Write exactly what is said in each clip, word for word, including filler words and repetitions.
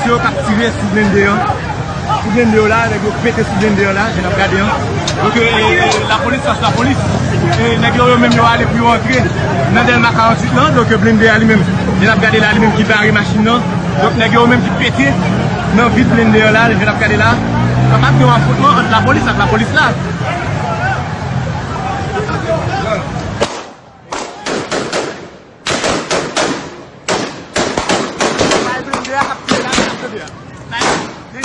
Yo k ap tire sou blende an. Sou blende yo la, nèg yo pete sou blende an la, jan n ap gade an. Donk, e, e, lapolis fas lapolis. E, nèg yo, yo menm, yo ale pou yo antre nan Dèlma karanntuit lan. Donk, blende a li menm, jan n ap gade la, li menm ki bare machin nan. Donk, nèg yo menm ki pete nan vit blende an la, jan n ap gade la. Kapab gen yon afwontman ant lapolis ak lapolis la. Sa e blende a k ap tire la, sa e blende a. Sa e,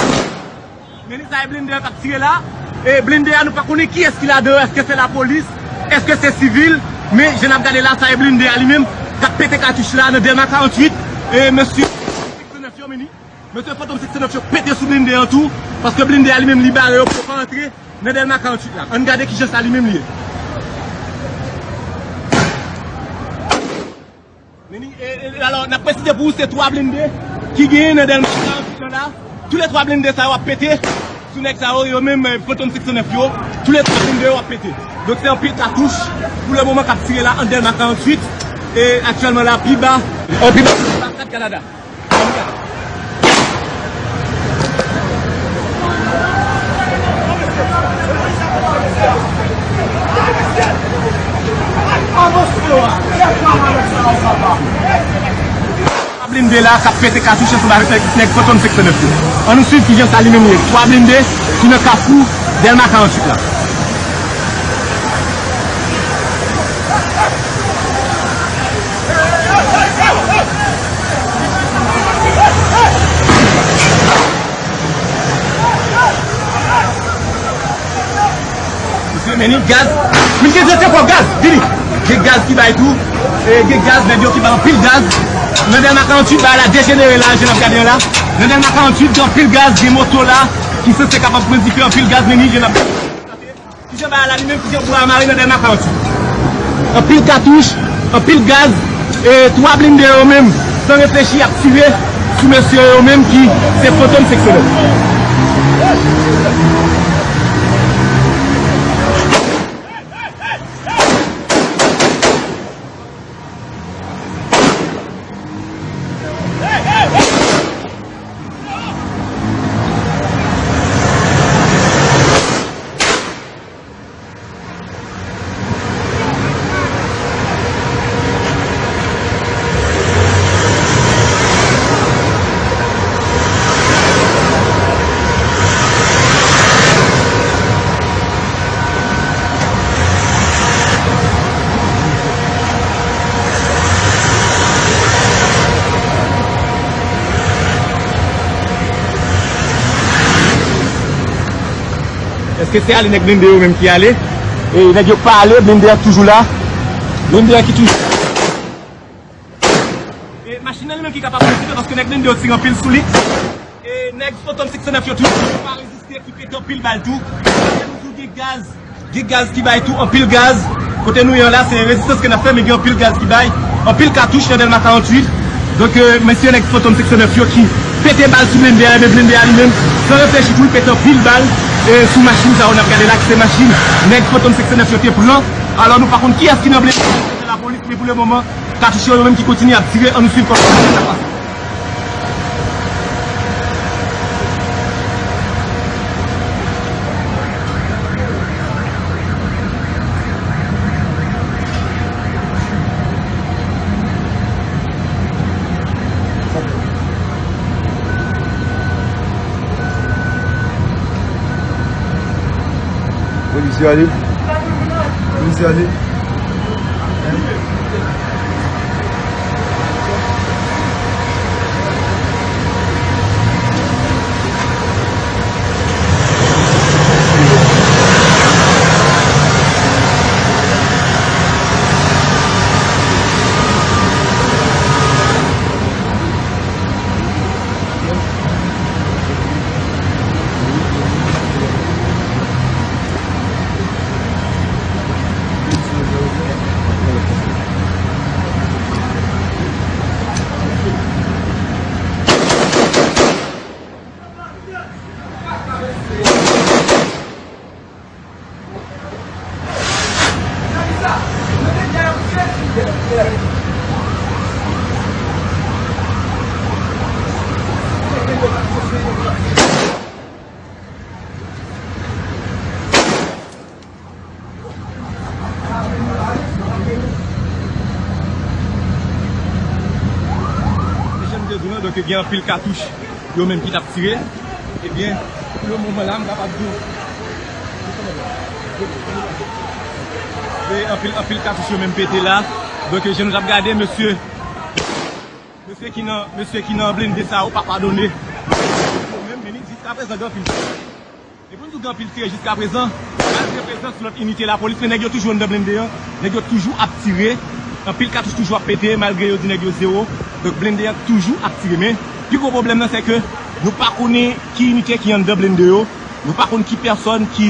men, men sa e blende a k ap tire la. E blende a, nou pa konnen kiyès ki ladan, èske se lapolis, èske se sivil, men jan n ap gade la, sa e blende a li menm k ap pete katouch la nan Dèlma karanntuit. E mesye Fantom senk san nèf yo, men ni, mesye Fantom senk san nèf yo pete sou blende an tou, paske blende a li menm li bare yo pou yo pa antre nan Dèlma karanntuit la. Ann gade kijan sa li menm li ye. Men ni, e, e, alò, n ap presize pou ou, se twa blende ki genyen nan Dèlma karanntuit lan la. Tou le twa blende sa yo ap pete sou nèg sa yo, yo menm, e, Fantom senk san nèf yo. Tou le twa blende yo ap pete. Donk, se anpil katouch pou le moman k ap tire la an Dèlma karanntuit. E aktyèlman la, pi ba, e, pi ba, pi ba, Kat Kanada. Blende la k ap pete katouch ansanm avèk nèg, nèg Fantom senk san nèf yo. Ann nou swiv kijan sa li menm ye. Twa blende ki nan kafou Dèlma karanntuit la. Mesye, men ni gaz. Men gen de, de gaz, vini. Gen gaz ki bay tou. E gen gaz, nèg yo ki bay anpil gaz. Nan Dèlma karanntuit, bagay la dejenere la, jan n ap gade an la. Nan Dèlma karanntuit, gen anpil gaz, gen moto la ki sanse kapab pran dife, anpil gaz, men ni jan n ap gade. Kijan bagay la li menm, kijan bwa a mare nan Dèlma karanntuit. Anpil katouch, anpil gaz, e twa blende yo menm, san reflechi, ap tire sou mesye yo menm ki se Fantom senk san nèf. Èske se ale nèg blende yo menm ki ale? E nèg yo pa ale, blende a toujou la. Blende a ki toujou. E machin nan li menm ki kapab kontinye paske nèg blende yo tire anpil sou li. E nèg Fantom senk san nèf yo toujou pa reziste, ki pete anpil bal tou. Kote nou tou gen gaz, gen gaz ki bay tou, anpil gaz. Kote nou ye an la, se rezistans ke n ap fè, men gen anpil gaz ki bay, anpil katouch nan Dèlma karanntuit. Donk, e, mesye nèg Fantom senk san nèf yo ki pete bal sou blende a, ebyen blende a li menm, san reflechi tou, li pete anpil bal, e, sou machin sa yo n ap gade la, ki se machin nèg Fantom senk san nèf yo te pran. Alò, nou pa konn kiyès ki nan blende a, se lapolis, men pou le moman, katouch yo, yo menm ki kontinye ap tire, ann nou swiv kòman sa ap pase. Polis yo ale. Polis yo ale. Te gen anpil katouch yo menm ki t ap tire. Ebyen, pou le moman la, m kapab di w, se anpil, anpil katouch yo menm pete la. Donk, jan nou t ap gade, mesye, mesye ki nan, mesye ki nan blende sa yo pa padone. Yo menm vini jiskaprezan gen anpil. E pou n di w gen anpil tire jiskaprezan, malgre prezans lòt inite lapolis, men nèg yo toujou anndan blende an, nèg yo toujou ap tire, anpil katouch toujou ap pete, malgre yo di nèg yo zewo, donk blende an toujou ap tire. Men pi gwo pwoblèm nan, se ke nou pa konnen ki inite ki anndan blende yo, nou pa konn ki pèsòn ki,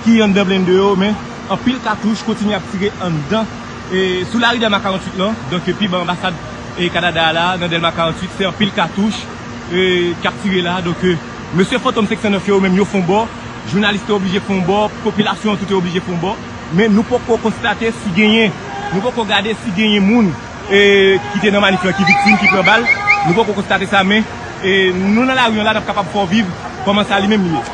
ki anndan blende yo, men anpil katouch kontinye ap tire anndan, e, sou lari Dèlma karanntuit lan, donk pi ba anbasad, e, Kanada a la, nan Dèlma karanntuit, se anpil katouch, e, k ap tire la, donk, e, Mesye Fantom senk san nèf yo, yo menm yo fè yon bò, jounalis te oblije fè yon bò, popilasyon an tou te oblije fè yon bò, men nou poko konstate si genyen, nou poko gade si genyen moun, e, ki te nan manif lan ki viktim, ki pran bal, nou poko konstate sa, men, e, nou nan lari an la, n ap kapab fè w viv kòman sa li menm li ye.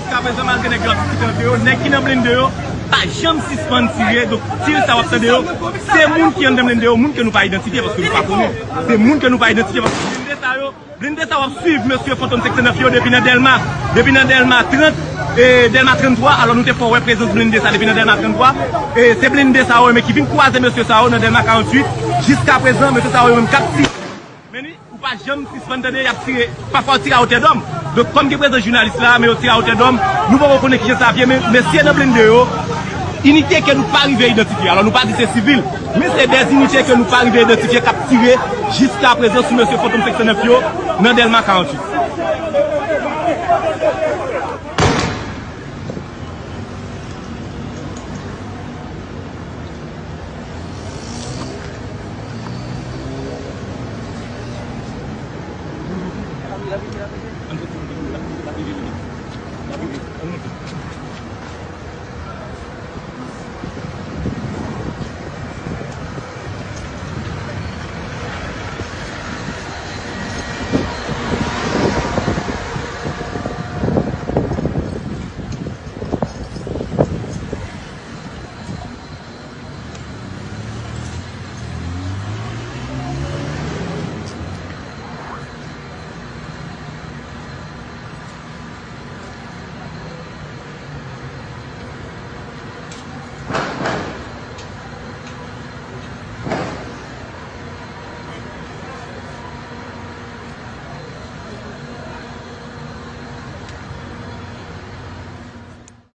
Jiskaprezan, malgre nèg yo ap diskite ant yo, nèg ki nan blende yo pa janm sispann tire. Donk, tire sa w ap tande yo, se moun ki anndan blende yo, moun ke nou pa idantifye paske nou pa konnen. Se moun ke nou pa idantifye paske blende sa yo, blende sa yo ap swiv mesye Fantom senk san nèf yo depi nan Dèlma, depi nan Dèlma trant, e, Dèlma tranntwa. Alò, nou te fè w wè prezans blende sa depi nan Dèlma tranntwa. E se blende sa yo, men ki vin kwaze mesye sa yo nan Dèlma karanntuit. Jiskaprezan, mesye sa yo menm k ap tire. Men ni, ou pa janm sispann tande y ap tire. Pafwa, yo tire a wotè dòm. Donk, kòm gen prezans jounalis la, men yo tire a wotè dòm. Nou poko konnen kijan sa ap ye, men mesye nan blende yo, inite ke nou pa rive idantifye. Alò, nou pa di se sivil, men se de inite ke nou pa rive idantifye k ap tire jiskaprezan sou mesye Fantom senk san nèf yo nan Dèlma karanntuit.